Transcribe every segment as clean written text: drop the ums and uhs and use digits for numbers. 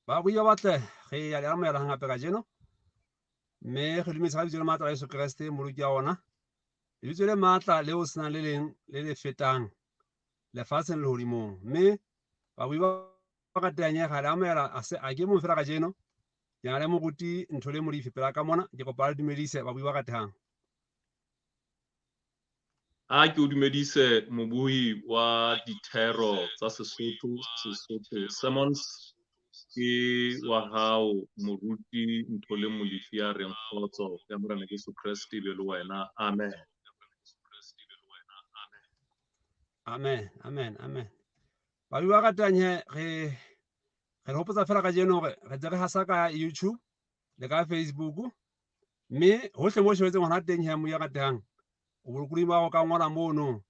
Barui ba batle, re ya le amohela hangape kajeno, mme re dumedisa ka lebitso le matla la Jesu Kreste, Mmoloki wa rona. Lebitso le matla leo senang le leng le le fetang lefatsheng le lehodimong. Mme barui ba ratehang re le amohela, a ke mong fela kajeno. Ke na le moruti Nthole Molefi pela ka mona, ke kopa le dumedise barui ba ratehang. A ke o dumedise mobuhi wa dithero tsa Sesotho, Sesotho Sermons, ke wa hao moruti Nthole Molefi ya reng kgotso ya Morena Jesu Kreste be le wena. Amen. Amen, amen, amen. Barui ba ratang he, re le hopotsa fela kajeno hore re ntse re hasa ka YouTube le ka Facebook, mme hohle mo shebetseng hona teng he, moya ratehang, o bolokolohing ba hao ka ngola mono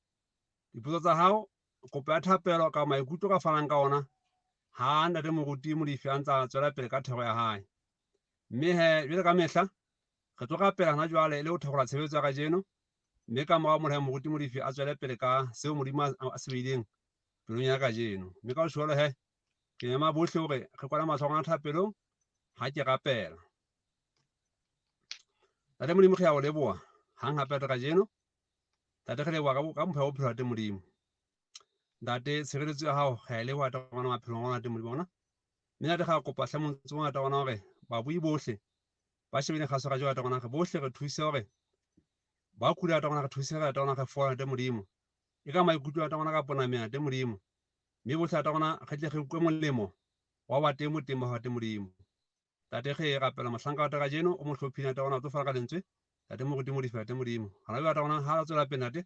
dipotso tsa hao, kopo ya thapelo ka maikutlo ka fanang ka ona ha ntate moruti Molefi a ntsa tswela pele ka thero ya hae. Mme he jwale ka mehla re tlo rapela hona jwale le ho thakgola tshebetso ya kajeno, mme ka morao mona moruti Molefi a tswele pele ka seo Modimo a se beileng pelong ya kajeno. Mme ka ho jwalo he, ke mema bohle hore re kwale mahlo a rona thapelong ha ke rapela. Ntate Modimo, re a o leboha hang hape re kajeno. Ntate, re leboha ka mpho ya bophelo, Ntate Modimo. Ntate, tshireletso ya hao re a e leboha, Ntate rona, maphelong a rona, Ntate Modimo rona. Mme Ntate, re a kopa hle montse o ngata rona hore babui bohle ba shebileng kgaso ka jwalo, Ntate rona, re bohle re thuse hore ba kula, Ntate rona, re thuse, Ntate rona, re fola, Ntate Modimo. E ka maikutlo, Ntate rona, ka ponameng, Ntate Modimo. Mme bohle, Ntate rona, re tle re utlwe molemo wa ba teng boteng ba Ntate Modimo. Ntate, re rapela mohlanka wa kajeno o mo hlophile, Ntate rona, o tlo fana ka lentswe, Ntate moruti Molefi, Ntate Modimo. Hona jwale, Ntate rona, ha re tswela pele, Ntate,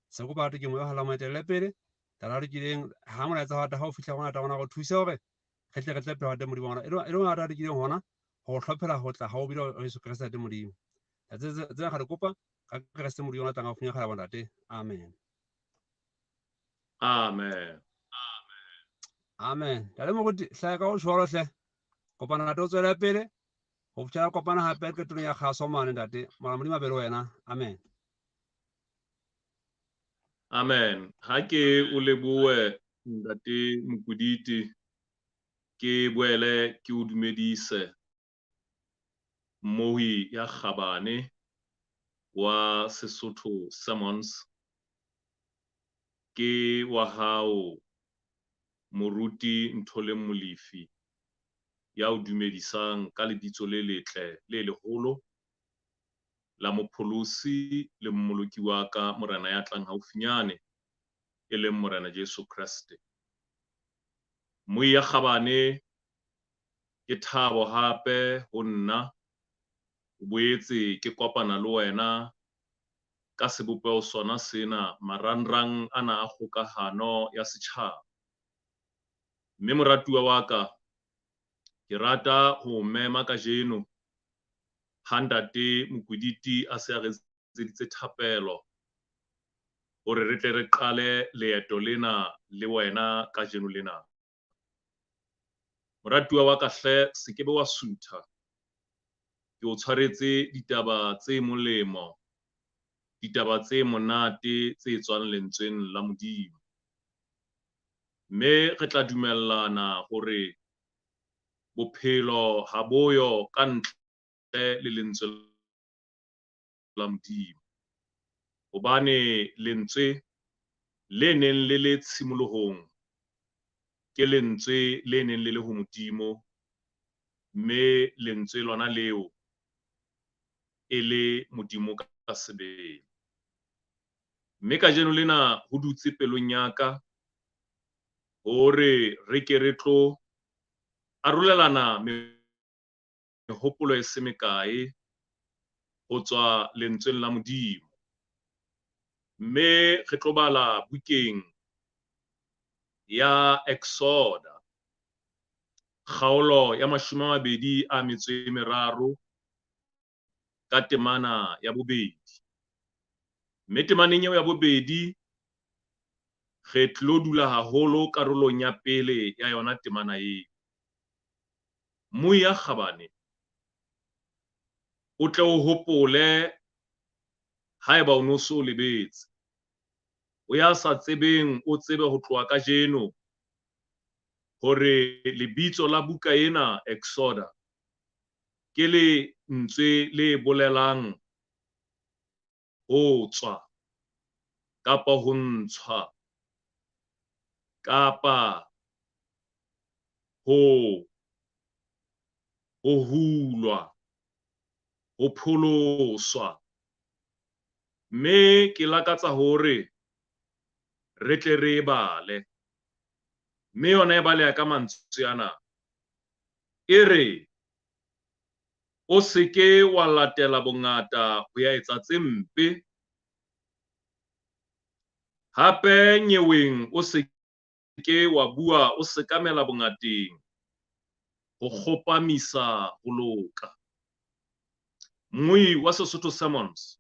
se kopa Ntate ke moya o halalelang mo etelle pele. Ntate a lokileng, ha molaetsa wa ha o fihla ho Ntate rona, re thuse hore re tle re tle pele, Ntate Modimo rona. E le Ntate a lokileng hona ho hlophela ho tla ha o bile Jesu Kreste, Ntate Modimo. Ntate, tsena re di kopa ka Kreste Modimo rona tlang haufinyana kgale, Ntate. Amen. Amen. Amen. Ntate moruti, hle ka o tjholo hle. Kopana ntate o tswele pele. Ho fihlela kopana hape qetong ya kgaso mane ntate. Mora Modimo a be le wena. Amen. Amen. Ha ke o lebohe ntate Mokoditi, ke boele ke o dumedise mmohi ya kgabane wa Sesotho Sermons, ke wa hao moruti Nthole Molefi ya o dumedisang ka lebitso le letle le leholo la Mopholosi le Mmoloki wa ka, Morena ya tlang haufinyane, e leng Morena Jesu Kreste. Moi ya kgabane, ke thabo hape ho nna o boetse ke kopana le wena ka sebopeho sona sena marangrang ana a kgokahano ya setjhaba. Mme moratuwa wa ka, ke rata ho mema kajeno ha ntate Mokwiditi a se a re etseditse thapelo hore re tle re qale leeto lena le wena kajeno lena. Moratuwa wa ka hle, se ke be wa sutha. Ke o tshwaretse ditaba tse molemo, ditaba tse monate tse tswang lentsweng la Modimo. Mme re tla dumellana hore bophelo ha boyo ka ntle le lentswe la Modimo. Hobane lentswe le neng le le tshimolohong ke lentswe le neng le le ho Modimo, mme lentswe lona leo e le Modimo ka sebele. Mme kajeno lena ho dutse pelong ya ka hore re ke re tlo arolelana mehopolo e se mekae ho tswa lentsweng la Modimo. Mme re tlo bala bukeng ya Exoda, kgaolo ya 23 ka temana ya 2. Mme temaneng eo ya 2 re tlo dula haholo karolong ya pele ya yona temana eo. Moya kgabane, o tle o hopole haeba o no so lebetse. O ya sa tsebeng o tsebe ho tloha kajeno Hore lebitso la buka ena Exoda ke lentswe le bolelang ho tswa kapa ho ntshwa kapa ho hulwa, ho pholoswa. Mme ke lakatsa hore re tle re e bale. Mme yona e baleha ka mantswe ana. E re, o seke wa latela bongata ho ya etsa tse mpe. Hape nyeweng o seke wa bua o sekamela bongateng ho kgopamisa ho loka. Mmui wa Sesotho Sermons.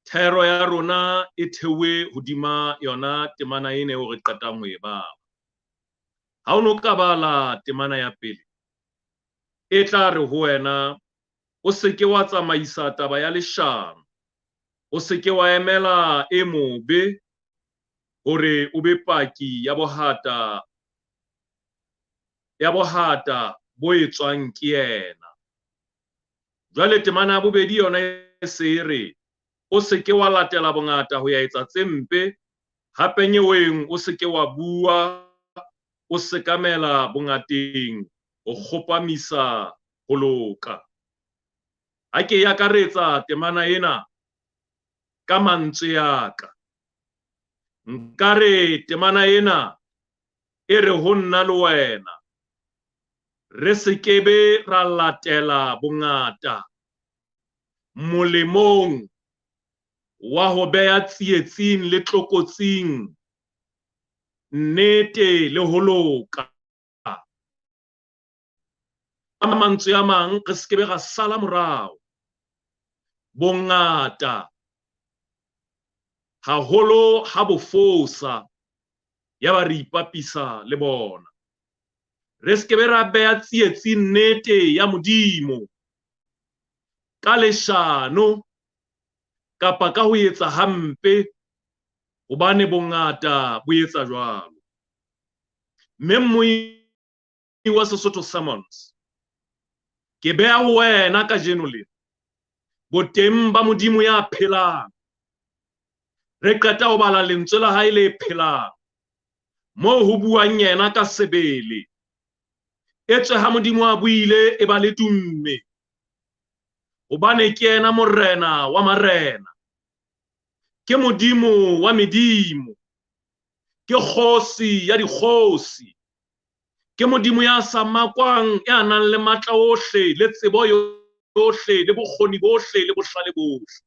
Thero ya rona e theuwe hodima yona temana ena eo re qetang ho e bala. Ha o no ka bala temana ya pele, e tla re ho wena, o seke wa tsamaisa taba ya leshano, o seke wa emela e mobe hore o be paki ya bohata, ya bohata bo etswang ke yena. Jwale temana ya bobedi yona e se e re, o seke wa latela bongata ho ya etsa tse mpe, hape nyeweng o seke wa bua o sekamela bongateng ho kgopamisa ho loka. Ha ke e akaretsa temana ena ka mantswe a ka, nkare temana ena e re ho nna le wena re sekebe ra latela bongata molemong wa ho beha tsietsing le tlokotsing nnete le ho loka. Ka mantswe a mang, re sekebe ra sala morao bongata haholo ha bo fosa, ya ba re ipapisa le bona. Re sekebe ra beha tsietsing nnete ya Modimo ka leshano kapa ka ho etsa hampe, hobane bongata bo etsa jwalo. Mme mmui wa Sesotho Sermons, ke beha ho wena kajeno lena boteng ba Modimo ya phelang. Re qeta ho bala lentswe la hae le phelang, moo ho buang yena ka sebele. Etswe ha Modimo a buile e ba le tumme, hobane ke yena morena wa marena, ke Modimo wa medimo, ke kgosi ya dikgosi, ke Modimo ya sa makwang, ya nang le matla ohle le tsebo yohle le bokgoni bohle le bohlale bohle.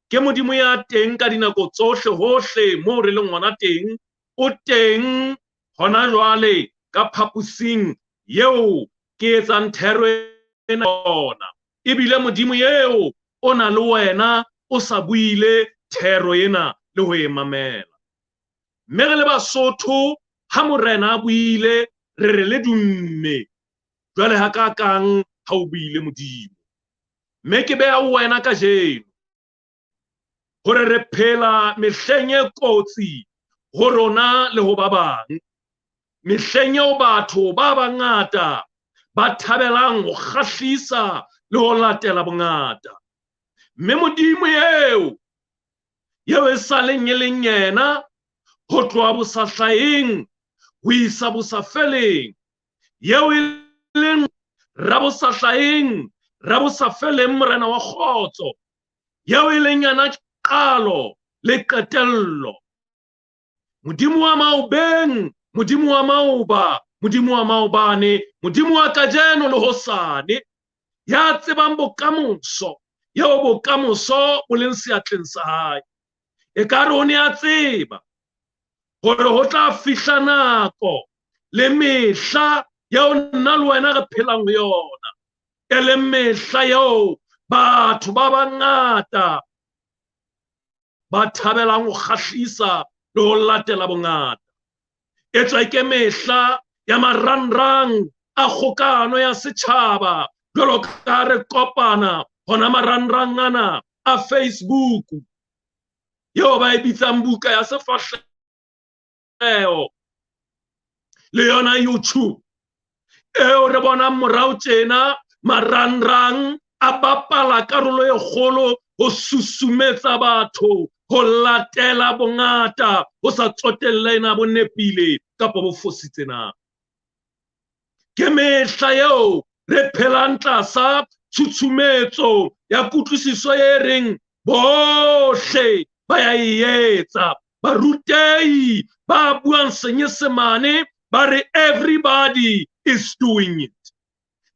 Ke Modimo ya teng ka dinako tsohle hohle moo re leng hona teng, o teng hona jwale ka phaposing eo ke etsang thero ena yona. Ebile Modimo eo o na le wena o sa buile thero ena le ho e mamela. Mme re le Basotho, ha morena a buile re re le dumme, jwale ha ka kang ha o buile Modimo. Mme ke beha ho wena kajeno hore re phela mehleng e kotsi ho rona le ho ba bang, mehleng eo batho ba bangata ba thabelang ho kgahlisa le ho latela bongata. Mme Modimo eo, eo e sa leng e leng yena ho tloha bosahlaeng ho isa bosafeleng, eo e leng rabosahlaeng, rabosafeleng, morena wa kgotso, eo e leng yena qalo le qetello, Modimo wa maobeng, Modimo wa maoba, Modimo wa maobane, Modimo wa kajeno le hosane, ya tsebang bokamoso, eo bokamoso bo leng seatleng sa hae. Ekare o ne a tseba hore ho tla fihla nako le mehla eo nna le wena re phelang ho yona, e leng mehla eo batho ba bangata ba thabelang ho kgahlisa le ho latela bongata. Etswa ke mehla ya marangrang a kgokano ya setjhaba, jwalo ka re kopana hona marangrang ana a Facebook, eo ba e bitsang buka ya sefahleho. Le yona YouTube eo re bonang morao tjena marangrang a bapala karolo e kgolo ho susumetsa batho ho latela bongata ho sa tsotelle na bo nepile kapa bo fositse na. Ke mehla eo re phelang tlasa tshutshumetso ya kutlwisiso e reng bohle ba ya e etsa. Barutehi ba buang Senyesemane ba re everybody is doing it.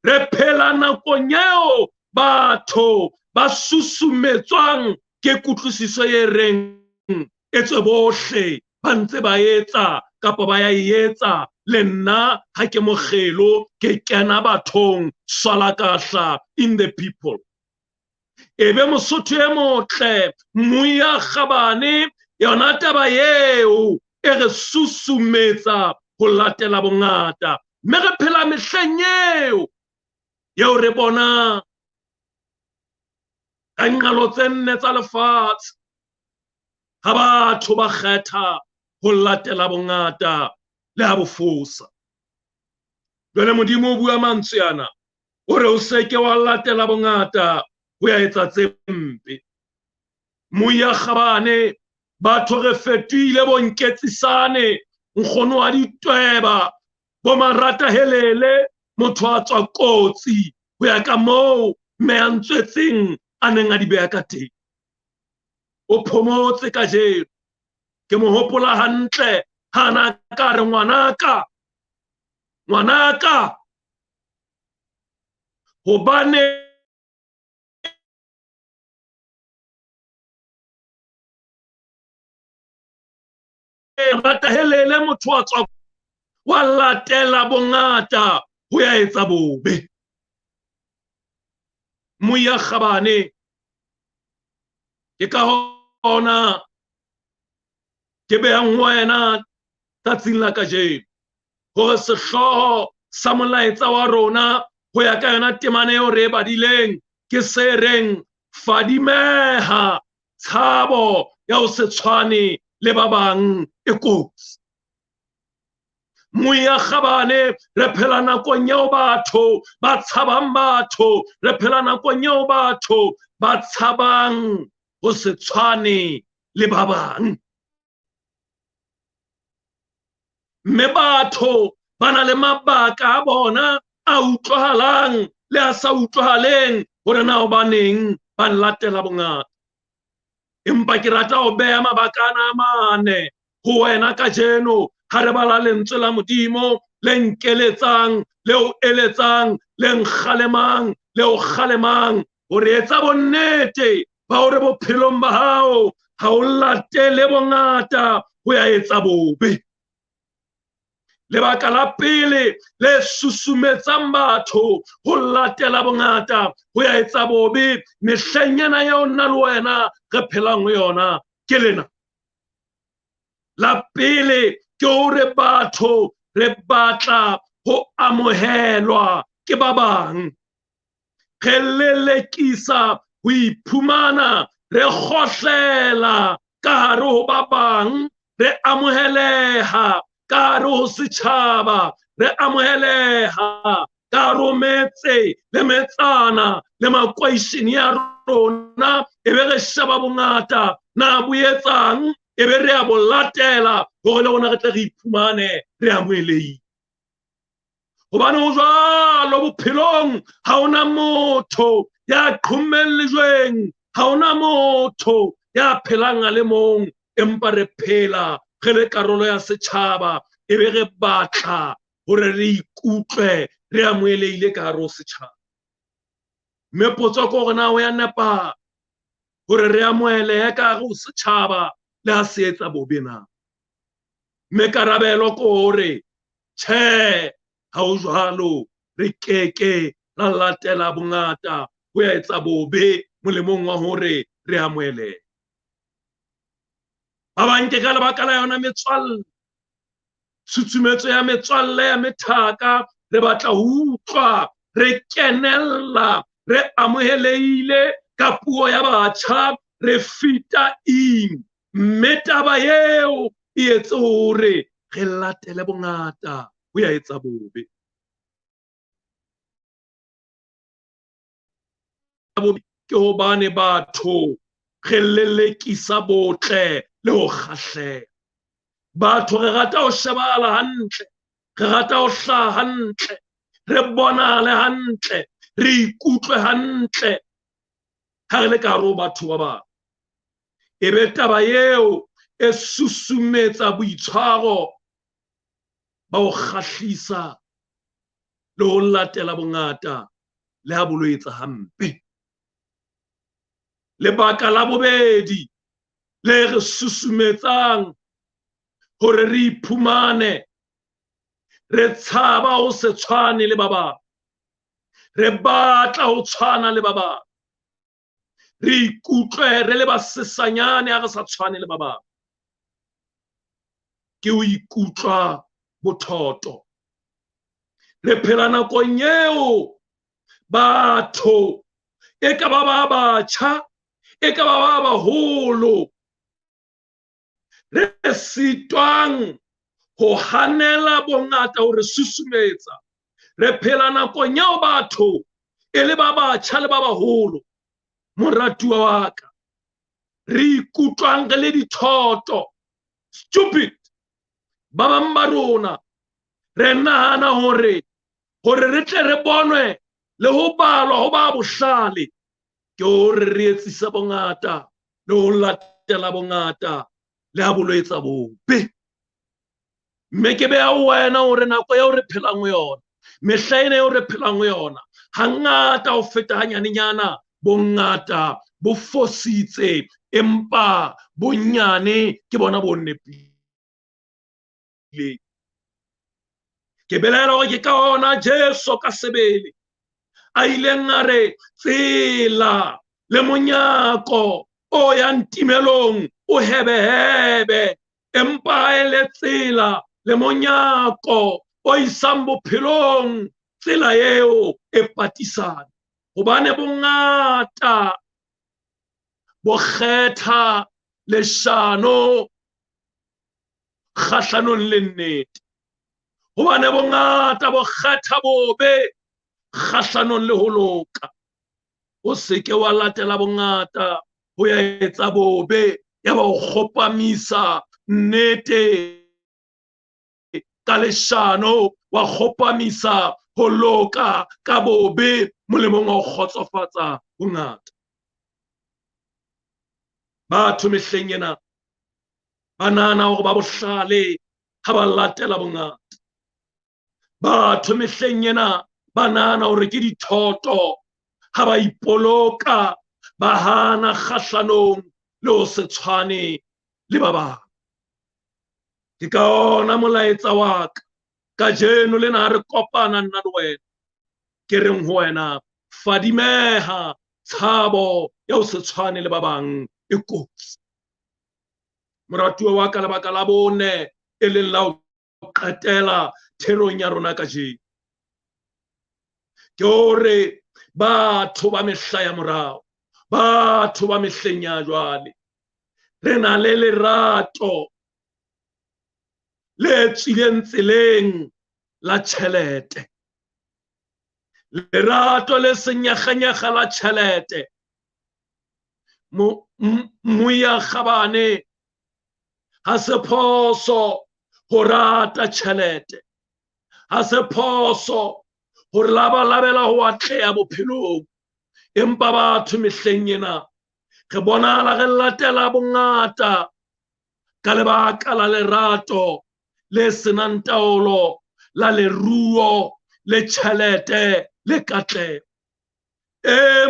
Re phela nakong eo batho ba susumetswang ke kutlwisiso e reng etswe bohle ba ntse ba etsa kapa ba ya e etsa, le nna ha ke mokgelo ke kena bathong swalakahla in the people. Ebe Mosotho e motle Moya Kgabane yona taba eo e re susumetsa ho latela bongata, mme re phela mehleng eo eo re bona ka nqalo tse nne tsa lefatshe ha batho ba kgetha ho latela bongata le ha bofosa. Jwale Modimo o bua mantswe ana o re o seke wa latela bongata ho ya etsa tse mpe. Moya Kgabane batho re fetohile bonketsisane, nkgono wa ditweba bo marata helele, motho a tswa kotsi ho ya ka moo mme a ntswetseng a neng a di beha ka teng. O phomotse kajeno, ke mo hopola hantle ha na ka re ngwanaka, ngwanaka, hobane rata helele motho wa tswa wa latela bongata ho ya etsa bobe. Moya Kgabane ke ka hona ke behang ho wena tsatsing la kajeno hore sehlooho sa molaetsa wa rona ho ya ka yona temana eo re e badileng ke se reng fadimeha tshabo ya ho se tshwane le ba bang e kotsi. Moya Kgabane re phela nakong eo batho ba tshabang batho, re phela nakong eo batho ba tshabang ho se tshwane le ba bang. Mme batho ba na le mabaka a bona a utlwahalang le a sa utlwahaleng hore na hobaneng ba latela bongata. Empa ke rata ho beha mabaka ana a mane ho wena kajeno ha re bala lentswe la Modimo le nkeletsang, le o eletsang, le nkgalemang, le o kgalemang hore etsa bonnete ba hore bophelong ba hao ha o latele bongata ho ya etsa bobe. Lebaka la pele le susumetsang batho ho latela bongata ho ya etsa bobe mehleng ena eo nna le wena re phelang ho yona ke lena. La pele ke hore batho re batla ho amohelwa ke ba bang. Re lelekisa ho iphumana re kgohlela ka hare ho ba bang, re amoheleha ka hare ho setjhaba, re amoheleha ka hare ho metse le metsana le makweishene ya rona, e be re sheba bongata na bo etsang, e be re a bo latela hore le rona re tle re iphumane re amohelehile. Hobane ho jwalo bophelong, ha hona motho ya qhommeng lejweng, ha hona motho ya phelang a le mong, empa re phela re le karolo ya setjhaba, e be re batla hore re ikutlwe re amohelehile ka hare ho setjhaba. Mme potso ke hore na ho ya nepa hore re amohelehe ka hare ho setjhaba le ha se etsa bobe na? Mme karabelo ke hore tjhe, ha ho jwalo, re keke ra latela bongata ho ya etsa bobe molemong wa hore re amohelehe. Ba bang ke ka lebaka la yona metswalle, tshutshumetso ya metswalle ya methaka, re batla ho utlwa re kenella, re amohelehile ka puo ya batjha, re fita in. Mme taba eo e etse hore re latele bongata ho ya etsa bobe. Ke hobane batho re lelekisa botle le ho kgahleha. Batho re rata ho shebahala hantle, re rata ho hlaha hantle, re bonahale hantle, re ikutlwe hantle ha re le ka hare ho batho ba bang. E be taba eo e susumetsa boitshwaro ba ho kgahlisa le ho latela bongata le ha bo lo etsa hampe. Lebaka la bobedi le re susumetsang hore re iphumane re tshaba ho se tshwane le ba bang, re batla ho tshwana le ba bang, re ikutlwe re le basesanyane ha re sa tshwane le ba bang, ke ho ikutlwa bothoto. Re phela nakong eo batho e ka ba ba batjha, e ka ba ba baholo, re sitwang ho hanela bongata hore susumetsa. Re phela nakong eo batho e le ba batjha le ba baholo, moratuwa wa ka, re ikutlwang re le dithoto, stupid. Ba bang ba rona re nahana hore re tle re bonwe le ho balwa ho ba bohlale ke hore re etsise bongata le ho latela bongata le ha bo lo etsa bobe. Mme ke beha ho wena hore nako eo re phelang ho yona, mehla ena eo re phelang ho yona, hangata ho feta hanyanenyana bongata bo fositse, empa bonyane ke bona bo nepileng. Ke belaela hore ke ka ona Jesu ka sebele a ileng a re tsela le monyako o yang timelong o hebehebe, empa e le tsela le monyako o isang bophelong, tsela eo e patisana. Hobane bongata bo kgetha leshano kgahlanong le nnete. Hobane bongata bo kgetha bobe kgahlanong le ho loka. O seke wa latela bongata ho ya etsa bobe, ya ba o kgopamisa nnete ka leshano, wa kgopamisa ho loka ka bobe molemong wa ho kgotsofatsa bongata. Batho mehleng ena ba nahana hore ba bohlale ha ba latela bongata. Batho mehleng ena ba nahana hore ke dithoto ha ba ipoloka, ba hana kgahlanong le ho se tshwane le ba bang. Ke ka ona molaetsa wa ka kajeno lena ha re kopana nna le wena, ke reng ho wena, fadimeha, tshabo ya ho se tshwane le ba bang e kotsi. Moratuwa wa ka, lebaka la bone e leng la ho qetela therong ya rona kajeno, ke hore batho ba mehla ya morao, batho ba mehleng ya jwale, re na le lerato le tswileng tseleng la tjhelete. Lerato le senyakganyakga la tjhelete. Moya kgabane, ha se phoso ho rata tjhelete, ha se phoso ho labalabela ho atleha bophelong, empa batho mehleng ena re bonahala re latela bongata ka lebaka la lerato le senang taolo la leruo le tjhelete le katleho.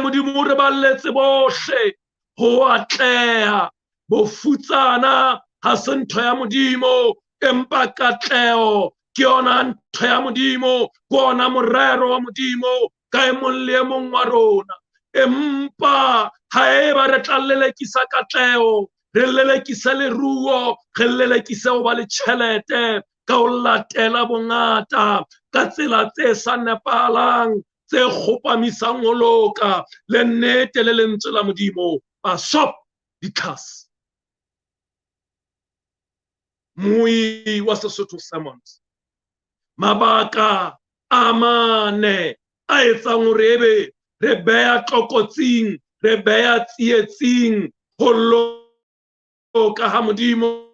Modimo re balletse bohle ho atleha. Bofutsana ha se ntho ya Modimo, empa katleho ke yona ntho ya Modimo, ke ona morero wa Modimo ka e mong le e mong wa rona. Empa haeba re tla lelekisa katleho, re lelekise leruo, re lelekise ho ba le tjhelete ka ho latela bongata ka tsela tse sa nepahalang, tse kgopamisang ho loka le nnete le lentswe la Modimo, pasop ditlhase. Moi wa Sesotho Sermons. Mabaka a mane a etsang hore ebe re beha tlokotsing, re beha tsietsing ho loka ha Modimo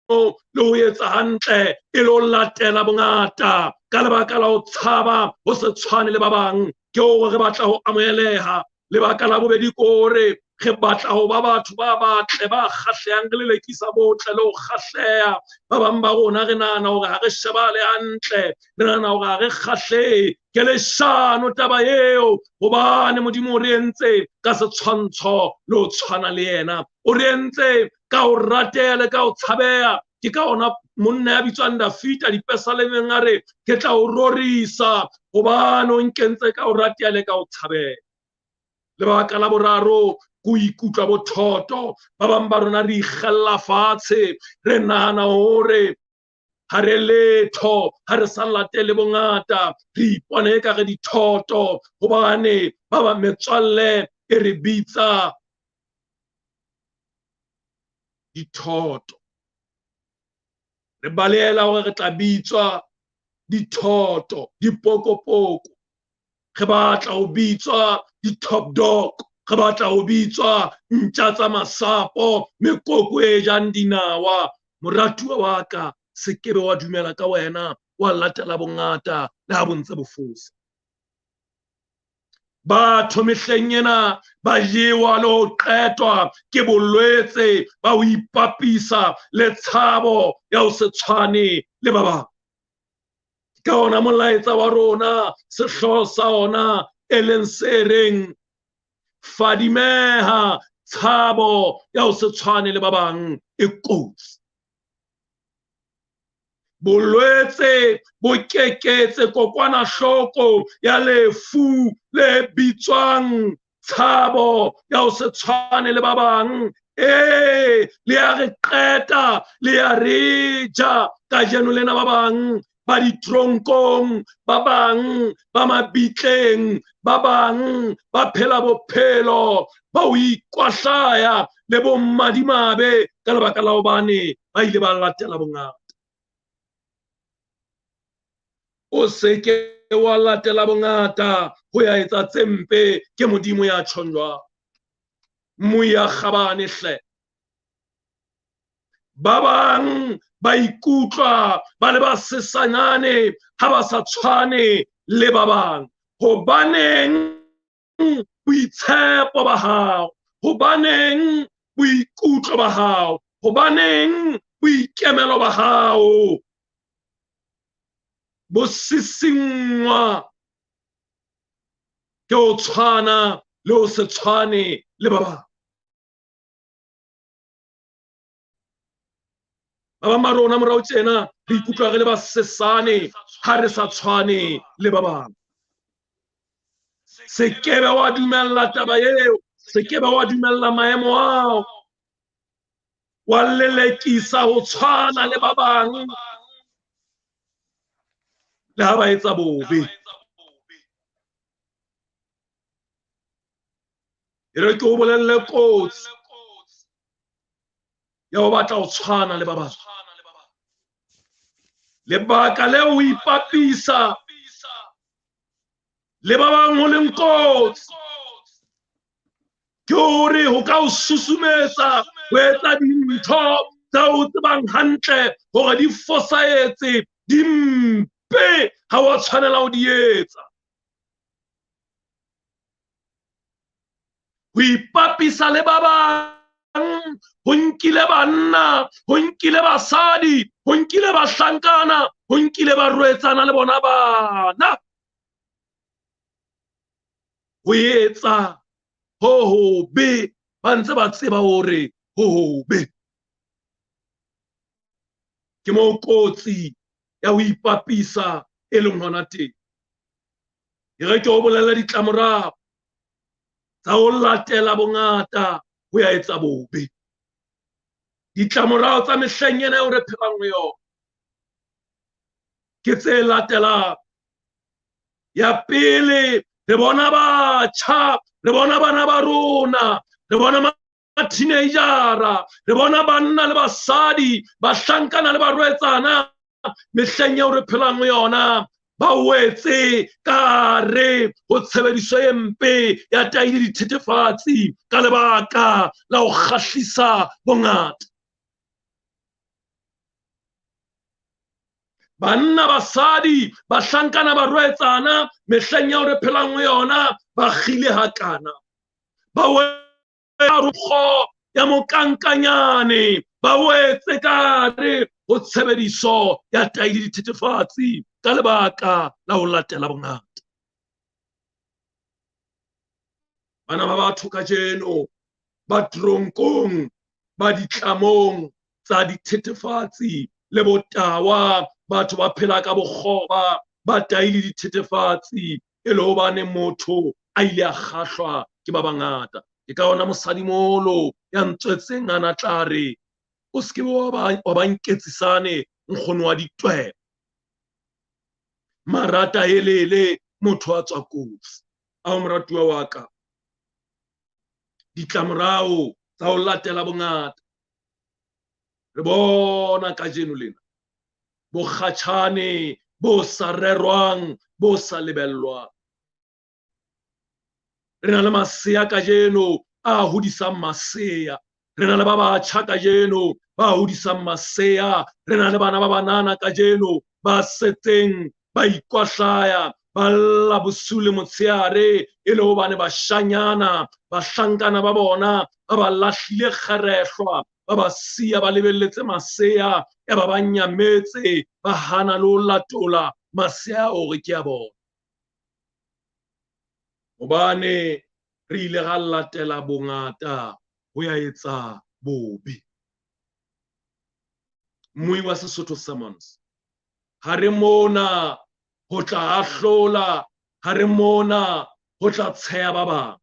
le ho etsa hantle e le ho latela bongata ka lebaka la ho tshaba ho se tshwane le ba bang. Ke hore re batla ho amoheleha. Lebaka la bobedi ke hore re batla ho ba batho ba batle, ba kgahlehang, re lelekisa botle le ho kgahleha. Ba bang ba rona re nahana hore ha re shebale hantle, re nahana hore ha re kgahlehe. Ke leshano taba eo, hobane Modimo o re entse ka setshwantsho le ho tshwana le yena. O re entse ka ho rateha le ka ho tshabeha. Ke ka ona monna ya bitswang Dafita dipesalemeng a re, ke tla o rorisa hobane o nkentse ka ho rateha le ka ho tshabeha. Lebaka la boraro ke ho ikutlwa bothoto. Ba bang ba rona re ikgella fatshe, re nahana hore ha re letho, ha re sa latele bongata, re ipone eka re dithoto hobane ba bang metswalle e re bitsa dithoto. Re balehela hore re tla bitswa dithoto, dipokopoko. Re batla ho bitswa di-top dog, re batla ho bitswa ntja tsa masapo, mekoko e jang dinawa. Moratuwa wa ka, se kebe wa dumela ka wena, wa latela bongata le ha bo ntse bo fosa. Batho mehleng ena ba jewa le ho qetwa ke bolwetse ba ho ipapisa le tshabo ya ho se tshwane le ba bang. Ka ona molaetsa wa rona, sehlooho sa ona e leng se reng fadimeha, tshabo ya ho se tshwane le ba bang e kotsi. Bolwetse bo keketse kokwanahloko ya lefu le bitswang tshabo ya ho se tshwane le ba bang. Ee, le ya re qeta, le ya re ja. Kajeno lena ba bang ba ditronkong, ba bang ba mabitleng, ba bang ba phela bophelo ba ho ikwahlaya le bommadimabe ka lebaka la hobane ba ile ba latela bongata. O se ke wa latela bongata ho ya etsa tse mpe, ke Modimo ya tjhong jwalo. Moya kgabane hle. Ba bang ba ikutlwa ba le ba sesanyane ha ba sa tshwane le ba bang. Hobaneng boitshepo ba hao? Hobaneng boikutlo ba hao? Hobaneng boikemelo ba hao bo sisingwa ke ho tshwana le ho se tshwane le ba bang? Ba bang ba rona morao tjena re ikutlwa re le ba sesane ha re sa tshwane le ba bang. Se kebe wa dumella taba eo, se kebe wa dumella maemo ao, wa lelekisa ho tshwana le ba bang le ha ba etsa bobe. E re ke o bolelle kotsi ya ho batla ho tshwana le ba bang. Lebaka le ho ipapisa le ba bang ho leng kotsi ke hore ho ka o susumetsa ho etsa dintho tse o tsebang hantle hore di fosahetse, di mpe, ha wa tshwanela ho di etsa. Ho ipapisa le ba bang ho nkile banna, ho nkile basadi, ho nkile bahlankana, ho nkile barwetsana le bona bana. Ho etsa ho hobe ba ntse ba tseba hore ho hobe. Ke moo kotsi ya ho ipapisa e leng hona teng. E re ke o bolelle ditlamorao tsa ho latela bongata ho ya etsa bobe. Ditlamorao tsa mehleng ena eo re phelang ho yona ke tse latelang. Ya pele, re bona batjha, re bona bana ba rona, re bona ma-teenagera, re bona banna le basadi, bahlankana le barwetsana. Mehleng eo re phelang ho yona ba wetse ka re ho tshebediso e mpe ya tahi le dithethefatsi ka lebaka la ho kgahlisa bongata. Banna, basadi, bahlankana, barwetsana mehleng eo re phelang ho yona ba kgile hakana. Ba wetse ya mokankanyane, ba wetse ka re ho tshebediso ya tahi le dithethefatsi ka lebaka la ho latela bongata. Bana ba batho kajeno ba tronkong, ba ditlamong tsa dithethefatsi le botawa, batho ba phela ka bokgoba ba tahi le dithethefatsi e le hobane motho a ile a kgahlwa ke ba bangata. Ke ka ona mosadimolo ya ntswetseng a na tla re o se ke wa ba nketsisane nkgono wa ditweba. Marata helele motho a tswa kotsi. Ao moratuwa wa ka, ditlamorao tsa ho latela bongata re bona kajeno lena bokgatjhane bo sa rerwang, bo sa lebellwang. Re na le masea kajeno a hodisang masea, re na le ba batjha kajeno ba hodisang masea, re na le bana ba banana kajeno ba setseng ba ikwahlaya, ba lla bosiu le motshehare e le hobane bashanyana, bahlankana ba bona ba ba lahlile kgerehlwa, ba ba siya ba lebelletse masea, ya ba ba nyametse, ba hana le ho latola masea hore ke a bona. Hobane re ile ra latela bongata ho ya etsa bobe. Mmui wa Sesotho Sermons, ha re mona ho tla ahlola, ha re mona ho tla tsheha ba bang,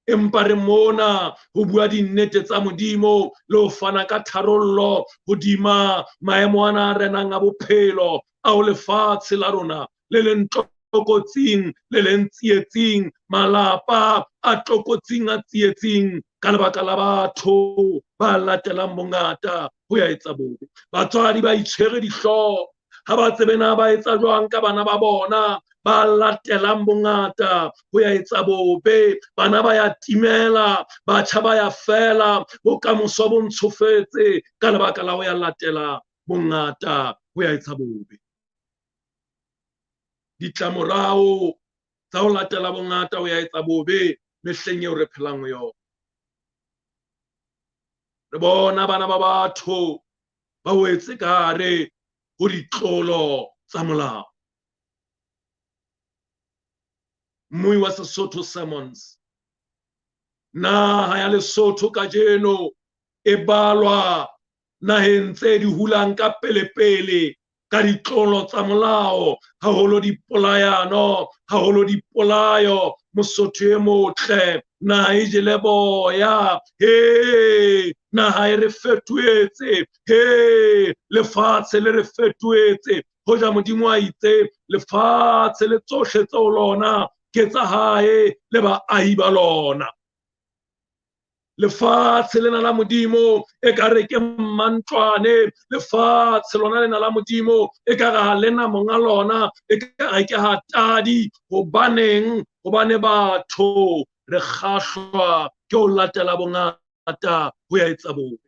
empa re mona ho bua dinnete tsa Modimo le ho fana ka tharollo hodima maemo ana a renang a bophelo ao lefatshe la rona le leng tlokotsing, le leng tsietsing, malapa a tlokotsing a tsietsing ka lebaka la batho ba latelang bongata ho ya etsa bobe. Batswadi ba itshwere dihlooho, ha ba tsebe na ba etsa jwang ka bana ba bona ba latelang bongata ho ya etsa bobe. Bana ba ya timela, batjha ba ya fela, bokamoso bo ntshofetse ka lebaka la ho ya latela bongata ho ya etsa bobe. Ditlamorao tsa ho latela bongata ho ya etsa bobe mehleng eo re phelang ho yona. Re bona bana ba batho ba wetse ka hare ho ditlolo tsa molao. Mmui wa Sesotho Sermons, naha ya Lesotho kajeno e balwa naheng tse di hulang ka pelepele ka ditlolo tsa molao, haholo dipolayano, haholo dipolayo. Mosotho e motle, naha e jele boya, he naha e re fetohetse, he lefatshe le re fetohetse. Hoja Modimo a itse lefatshe le tsohle tseo lona ke tsa hae le baahi ba lona. Lefatshe lena la Modimo e ka re ke mmantlwane, lefatshe lona lena la Modimo e ka re ha lena monga lona, e ka re ke ha tadi. Hobaneng? Hobane batho re kgahlwa ke ho latela bongata ho ya etsa bobe.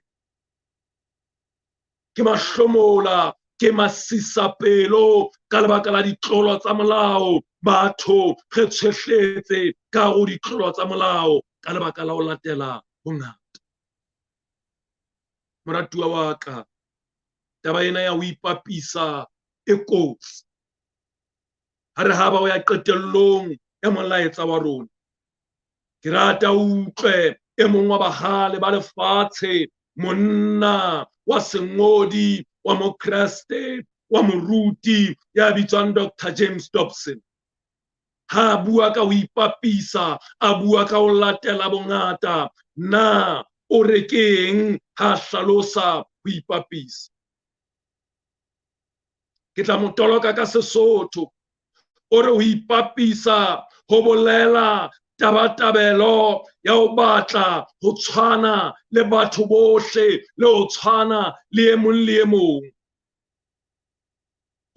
Ke mahlomola, ke masisapelo ka lebaka la ditlolo tsa molao. Batho re tshwehletse ka ho ditlolo tsa molao ka lebaka la ho latela bongata. Moratuwa wa ka, taba ena ya ho ipapisa e kotsi. Ha re haba ho ya qetellong ya molaetsa wa rona, ke rata o utlwe e mong wa bahale ba lefatshe, monna wa sengodi wa mokreste wa moruti ya bitswang Dr. James Dobson. Ha a bua ka ho ipapisa, a bua ka ho latela bongata, na o re keng ha hlalosa ho ipapisa? Ke tla mo toloka ka Sesotho. O re ho ipapisa ho bolela tabatabelo ya ho batla ho tshwana le batho bohle le ho tshwana le e mong le e mong.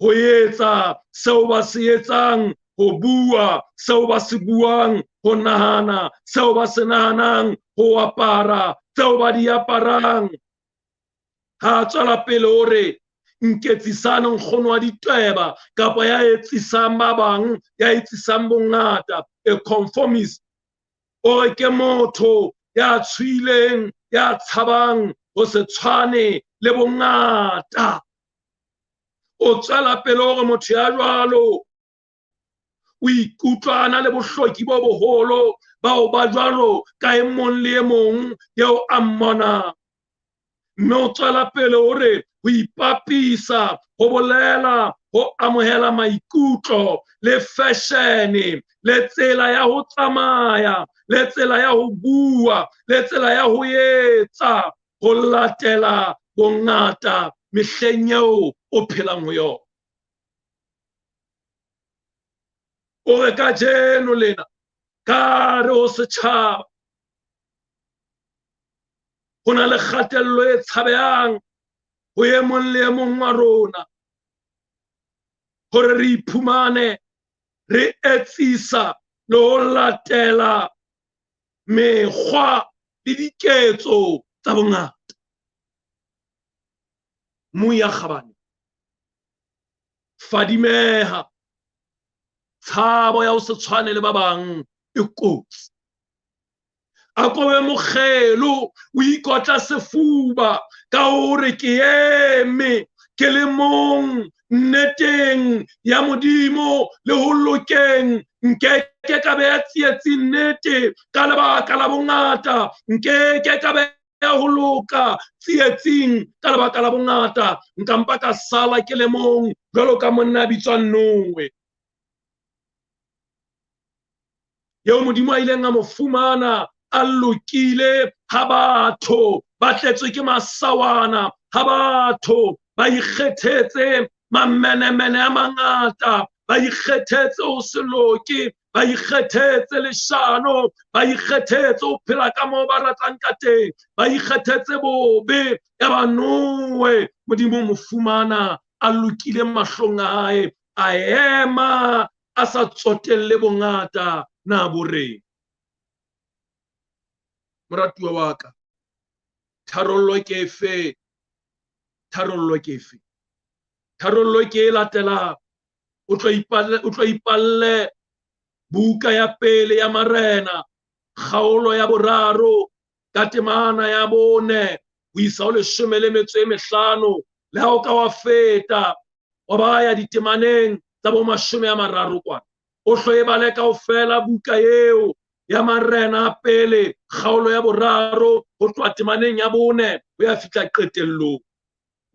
Ho etsa seo ba se etsang, ho bua seo ba se buang, ho nahana seo ba se nahanang, ho apara tseo ba di aparang. Ha tswela pele o re nketsisane nkgono wa ditweba kapa ya etsisang ba bang, ya etsisang bongata, a conformist. O re ke motho ya tshwileng, ya tshabang ho se tshwane le bongata. O tswela pele hore motho ya jwalo o ikutlwana le bohloki bo boholo bao ba jwalo ka e mong le e mong eo a mmonang. Mme o tswela pele hore ho ipapisa, ho bolela, ho amohela maikutlo le fashion le tsela ya ho tsamaya, le tsela ya ho bua, le tsela ya ho etsa, ho latela bongata mehleng eo o phelang ho yona. O re kajeno lena ka re ho setjhaba ho na le kgatello e tshabehang ho e mong le e mong wa rona hore re iphumane re etsisa le ho latela mekgwa le diketso tsa bongata. Moya kgabane, fadimeha, tshabo ya ho se tshwane le ba bang e kotsi. A kobe mokgelo, o ikotla sefuba ka hore ke eme ke le mong nneteng ya Modimo le ho lokeng. Nkeke ka beha tsietsi nnete ka lebaka la bongata, nkeke ka beha ho loka tsietsing ka lebaka la bongata. Nka mpa ka sala ke le mong jwalo ka monna a bitswang Noe, eo Modimo a ileng a mo fumana a lokile ha batho ba tletswe ke masawana, ha batho ba ikgethetse mamenemene a mangata, ba ikgethetse ho se loke, ba ikgethetse leshano, ba ikgethetse ho phela ka moo ba ratang ka teng, ba ikgethetse bobe. Ya ba Noe, Modimo mo fumana a lokile mahlong a hae, a ema a sa tsotelle bongata na bo reng. Moratuwa wa ka, tharollo ke efe? Tharollo ke efe? Tharollo ke e latelang. O tlo ipalle buka ya pele ya Marena, kgaolo ya 3 ka temana ya 4 ho isa ho 15. Le ha o ka wa feta wa ba ya ditemaneng tsa bo 30 kwana, o hlo e bale kaofela buka eo ya Marena pele kgaolo ya 3 ho tloha temaneng ya 4 ho ya fihla qetellong.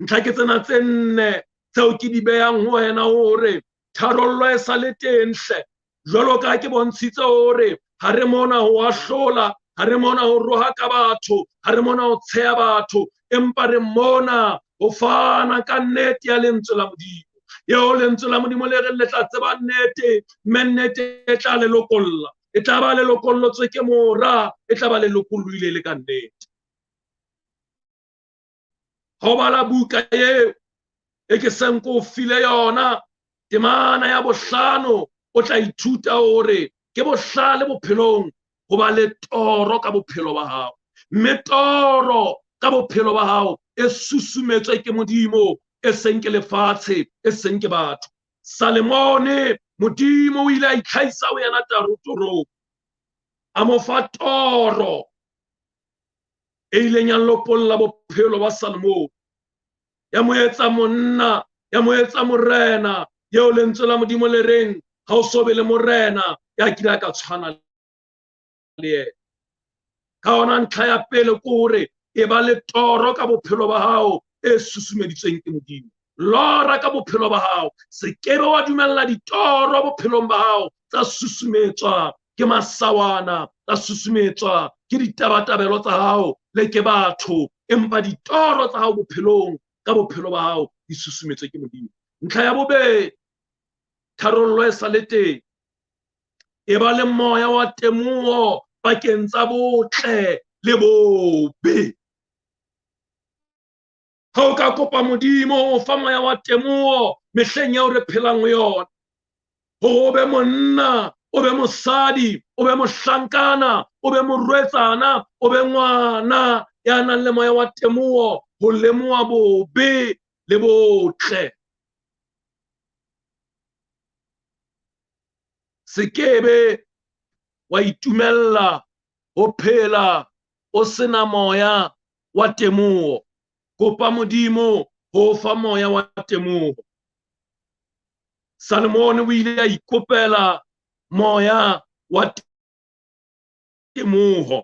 Ntlha ke tsena tse 4 tseo ke di behang ho wena hore tharollo e sa le teng hle. Jwalo ka ke bontshitse hore ha re mona ho ahlola, ha re mona ho rohaka batho, ha re mona ho tsheha batho, empa re mona ho fana ka nnete ya lentswe la Modimo. Eo lentswe la Modimo le re le tla tseba nnete, mme nnete e tla le lokolla. E tla ba le lokollotswe ke mora, e tla ba le lokollohile le ka nnete. Ha o bala buka eo e ke seng ko file yona, temana ya 5, o tla ithuta hore ke bohlale bophelong ho ba le toro ka bophelo ba hao. Mme toro ka bophelo ba hao e susumetswe ke Modimo, e seng ke lefatshe, e seng ke batho. Salomone, Modimo o ile a itlhahisa ho yena torong, a mo fa toro e ileng ya lopolla bophelo ba Salomone, ya mo etsa monna, ya mo etsa morena, eo lentswe la Modimo le reng ha o so be le morena ya kile a ka tshwana le yena. Ka hona ntlha ya pele ke hore e ba le toro ka bophelo ba hao e susumeditsweng ke Modimo. Lora ka bophelo ba hao, se kebe wa dumella ditoro bophelong ba hao tsa susumetswa ke masawana, tsa susumetswa ke ditabatabelo tsa hao le ke batho, empa ditoro tsa hao bophelong ka bophelo ba hao di susumetswe ke Modimo. Ntlha ya bobedi, tharollo e sa le teng. E ba le moya wa temoho pakeng tsa botle le bobe. Ha o ka kopa Modimo ho fa moya wa temoho Mehleng eo re phelang ho yona. Hore o be monna, o be mosadi, o be mohlankana, o be morwetsana, o be ngwana ya nang le moya wa temoho ho lemoha bobe le botle. Se kebe wa itumella ho phela o sena moya wa temoho. Kopa Modimo ho fa moya wa temoho. Salomone o ile a ikopela moya wa temoho.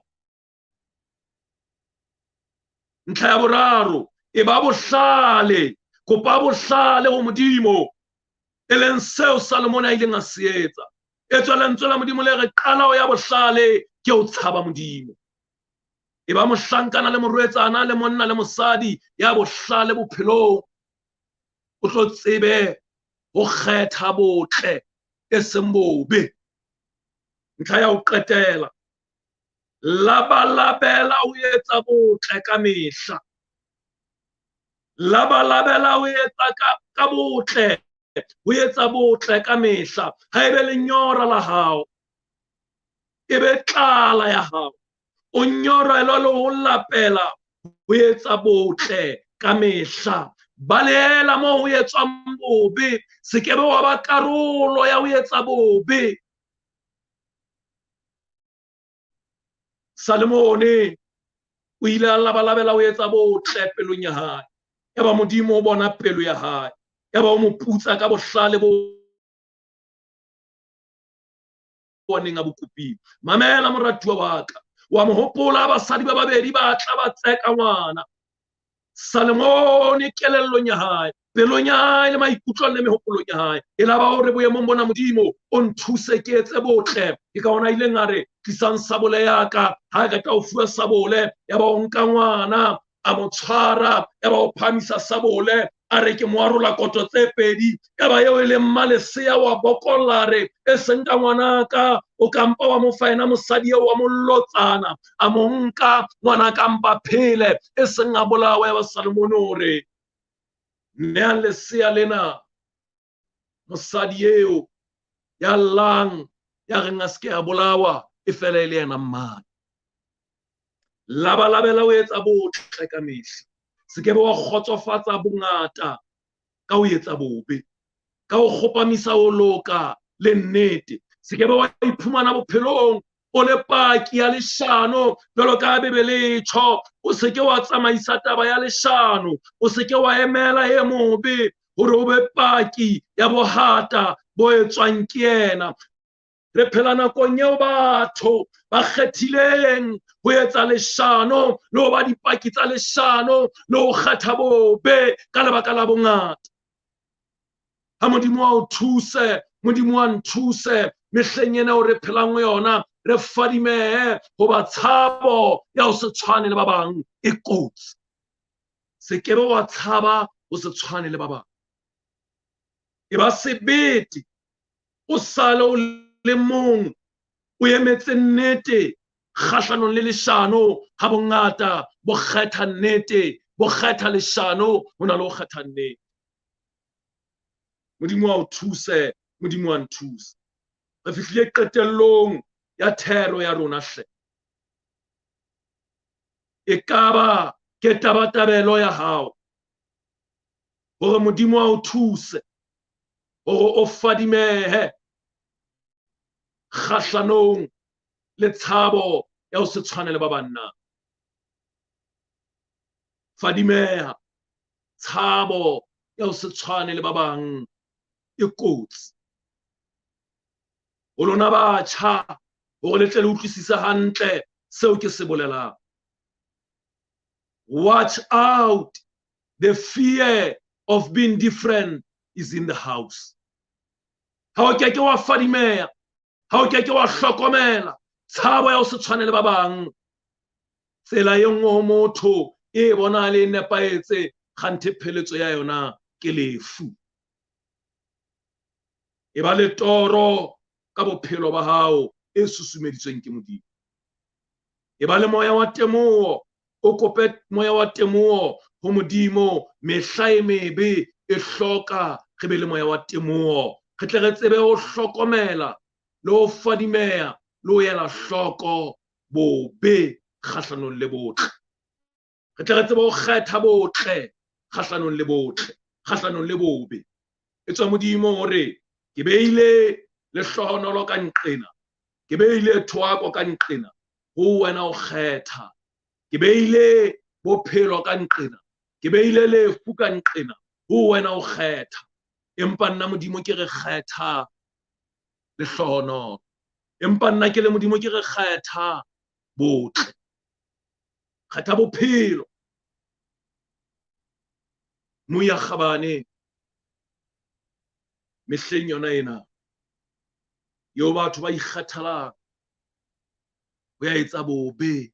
Ntlha ya boraro, e ba bohlale. Kopa bohlale ho Modimo, e leng seo Salomone a ileng a se etsa. Etswa lentswe la Modimo le re qala ho ya bohlale ke ho tshaba Modimo. E ba mohlankana le morwetsana le monna le mosadi ya bohlale bophelong, o tlo tsebe ho kgetha botle e seng bobe. Ntlha ya ho qetela, labalabela ho etsa botle ka mehla. Labalabela ho etsa ka botle, ho etsa botle ka mehla. Ha ebe lenyora la hao, e be tlala ya hao, o nyorelwa le ho lapela ho etsa botle ka mehla. Balehela moo ho etswang bobe, se ke be wa ba karolo ya ho etsa bobe. Salomone o ile a labalabela ho etsa botle pelong ya hae. Yaba Modimo o bona pelo ya hae, yaba o mo putsa ka bohlale bo neng a bo kopile. Mamela moratuwa wa ka, wa mo hopola basadi ba babedi ba tla ba tseka ngwana. Salomone kelellong ya hae, pelong ya hae le maikutlong le mehopolong ya hae, e la ba hore boemong bona Modimo o nthuse ke etse botle. Ke ka hona ileng a re, tlisang sabole ya ka. Ha a qeta ho fuwa sabole, ya ba o nka ngwana a mo tshwara, ya ba o phahamisa sabole, a re ke mo arola koto tse pedi. Ya ba eo e leng mmalesea wa bokolla, re e seng ka ngwanaka, o kampa wa mo fa yena mosadi eo wa mollotsana, a mo nka ngwana kampa phele, e seng a bolawe. Ya ba Salomone o re, neang lesea lena mosadi eo ya llang, ya reng a se ke a bolawa, e fela e le yena mmane. Labalabela ho etsa botle ka mehla. Se ke be wa kgotsofatsa bongata ka ho etsa bobe, ka ho kgopamisa ho loka le nnete. Se ke be wa iphumana bophelong o le paki ya leshano, jwalo ka Bibele e tjho. O se ke wa tsamaisa taba ya leshano, o se ke wa emela e mobe hore o be paki ya bohata bo etswang ke yena. Re phela nakong eo batho ba kgethileng ho etsa leshano le ho ba dipaki tsa leshano le ho kgetha bobe ka lebaka la bongata. Ha Modimo a o thuse, Modimo a nthuse mehleng ena eo re phelang ho yona, re fadimehe hoba tshabo ya ho se tshwane le ba bang e kotsi. Se ke be wa tshaba ho se tshwane le ba bang. E ba sebete, o sale o le mong, o emetse nnete kgahlanong le leshano. Ha bongata bo kgetha nnete, bo kgetha leshano ho na le ho kgetha nnete. Modimo a o thuse, Modimo a nthuse. Re fihlile qetellong ya thero ya rona hle. E kaba ke tabatabelo ya hao hore Modimo a o thuse hore o fadimehe kgahlanong le tshabo ya ho se tshwane le ba banna. Fadimeha, tshabo ya ho se tshwane le ba bang e kotsi. Ho lona batjha, hore le tle le utlwisise hantle seo ke se bolelang. Watch out, the fear of being different is in the house. Ha o ke ke wa fadimeha, ha o ke ke wa hlokomela tshabo ya ho se tshwane le ba bang, tsela e nngwe ho motho e bonahale e nepahetse, kganthe pheletso ya yona ke lefu. E ba le toro ka bophelo ba hao e susumeditsweng ke Modimo. E ba le moya wa temoho, o kope moya wa temoho ho Modimo. Mehla e mebe e hloka Re be le moya wa temoho, re tle re tsebe ho hlokomela le ho fadimeha le ho ela hloko bobe kgahlanong le botle. Re tle re tsebe ho kgetha botle kgahlanong le botle, kgahlanong le bobe. E tswa Modimo hore ke beile lehlohonolo ka nqena, ke beile thoako ka nqena, ho wena o kgetha. Ke beile bophelo ka nqena, ke beile lefu ka nqena, ho wena o kgetha. Empa nna Modimo ke re kgetha lehlohonolo. Empa nna ke le Modimo ke re kgetha botle. Kgetha bophelo. Moya kgabane mehleng yona ena eo batho ba ikgathalang ho ya etsa bobe.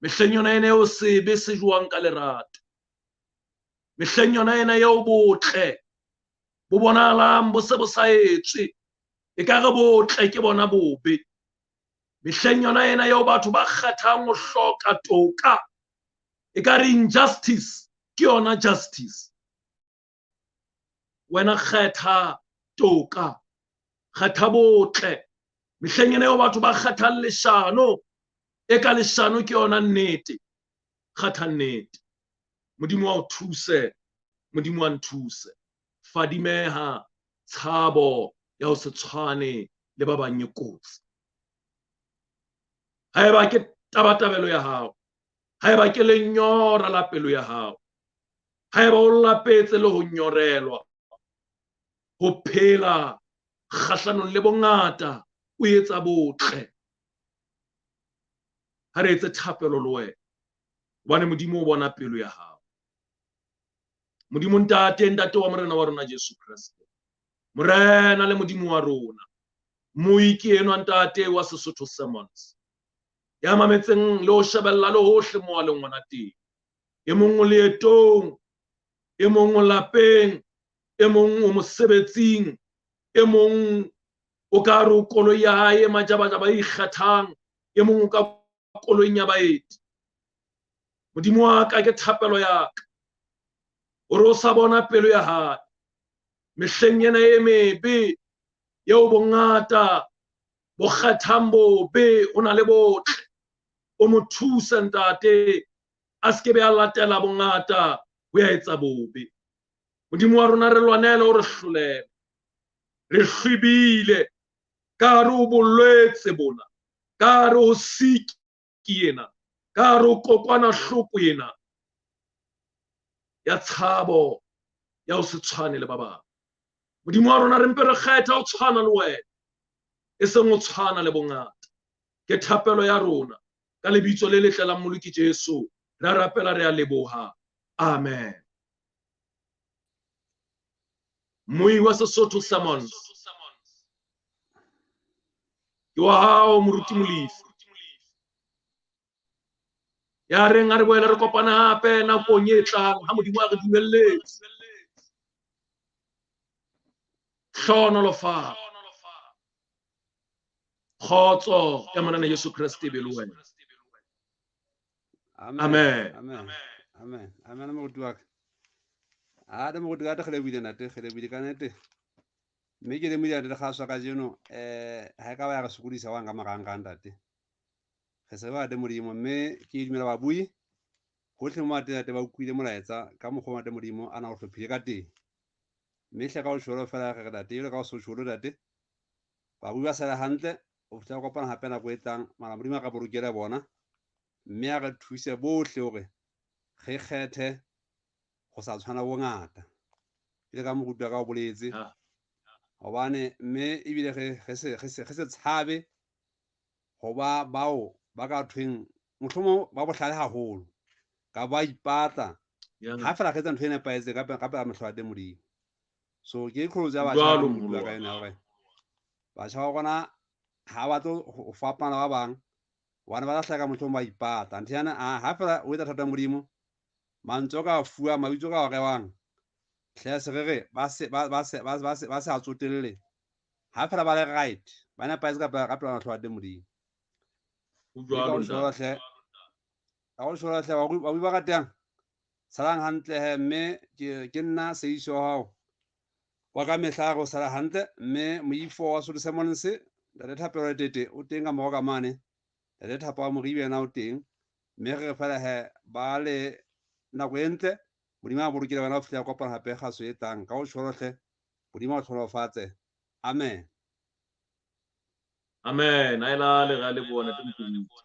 Mehleng yona ena eo sebe se jwang ka lerato. Mehleng yona ena eo botle bo bonahalang bo se bo sa etswe, ekare botle ke bona bobe. Mehleng yona ena eo batho ba kgethang ho hloka toka, ekare injustice ke yona justice. Wena kgetha toka, kgetha botle. Mehleng ena eo batho ba kgethang leshano, e ka leshano ke yona nnete. Kgetha nnete. Modimo wa o thuse, Modimo wa nthuse. Fadimeha tshabo ya ho se tshwane le ba bang e kotsi. Haeba ke tabatabelo ya hao, haeba ke lenyora la pelo ya hao, haeba o lapetse le ho nyorelwa ho phela kgahlanong le bongata, o etsa botle. Ha re etse thapelo le wena, hobane Modimo o bona pelo ya hao. Modimo Ntate, Ntate wa Morena wa rona Jesu Kreste, Morena le Modimo wa rona, Moi ke enwa Ntate wa Sesotho Sermons, ya mametseng le ho shebella le hohle mo a leng hona teng. E mong o leetong, e mong o lapeng, e mong o mosebetsing, e mong o ka re o koloi ya hae majabajaba e ikgethang, e mong o ka koloing ya baeti. Modimo wa ka, ke thapelo ya ka hore o sa bona pelo ya hae mehleng ena e mebe eo bongata bo kgethang bobe ho na le botle. O mo thuse Ntate, a se ke be a latela bongata ho ya etsa bobe. Modimo wa rona, re lwanele o re hlolele. Re hlwibile ka hare ho bolwetse bona, ka hare ho siki ena, ka hare ho kokwanahloko ena ya tshabo ya ho se tshwane le ba bang. Modimo wa rona, re mpe re kgetha ho tshwana le wena, e seng ho tshwana le bongata. Ke thapelo ya rona ka lebitso le letle la Mmoloki Jesu. Re a rapela, re a leboha. Amen. Moi wa Sesotho Sermons ke wa hao Moruti Molefi, ya reng a re boele re kopana hape nakong e tlang ha Modimo a re dumelletse. Hlohonolofala. Kgotso ya Morena Jesu Kreste be le wena. Amen. Amen. Amen. Amen moruti wa ka. A de moruti ka te kgelebile ntate, kgelebile ka nete. Mme ke lemodile ntate ga swa kajeno, ha e ka ba ya re sokodisa wa nka marangrang ntate. Re se ba de Modimo, mme ke dumela babui hohle mo ate ntate ba utlwile molaetsa ka mokgwa wa ntate Modimo a na o hlophile ka teng. Mme hle ka o tjholo fela re re ntate, jwalo ka o so tjholo ntate, babui ba sale hantle ho fihla ba kopana hape nako e tlang. Mara Modimo a ka bolokele bona, mme a re thuse bohle hore re kgethe ho sa tshwana bongata. Jwale ka moruti wa ka o boletse, hobane mme ebile re se tshabe ho ba bao ba ka thweng mohlomong ba bohlale haholo, ka ba ipatla ha fela re etsa ntho e nepahetseng ka pela mahlo a teng Modimo. So ke qholotso ya batjha ba moruti wa ka ena hore batjha ba rona ha ba tlo ho fapana ba bang, hobane ba tla hlaka mohlomong ba ipata. Ntho yana, ha fela o etsa thato ya Modimo, mantswe a ka fuwa, mabitso a ka rewang, hle se re re ba se, ba, ba se, ba, ba se, ba se a tsotelle. Ha fela ba le right, ba nepahetse ka pela, ka pela mahlo a teng Modimo. Ho jwalo, ntate. Ka ho tjho hle, ba bui ba ratang, salang hantle he, mme ke nna seiso wa hao. Wa ka mehla re o sala hantle, mme moifo wa Sotho Sermons, Ntate Thapelo Letete o teng ka morao ka mane, Ntate Thapo wa Moribe yena o teng, mme re re fela he ba le nako e ntle. Modimo a bolokile wena ho fihlela kopana hape kgaso e tlang. Ka ho tjholo hle, Modimo a o hlohonolofatse. Amen. Amen. A e lale, re a leboha, Ntate Mokodupi.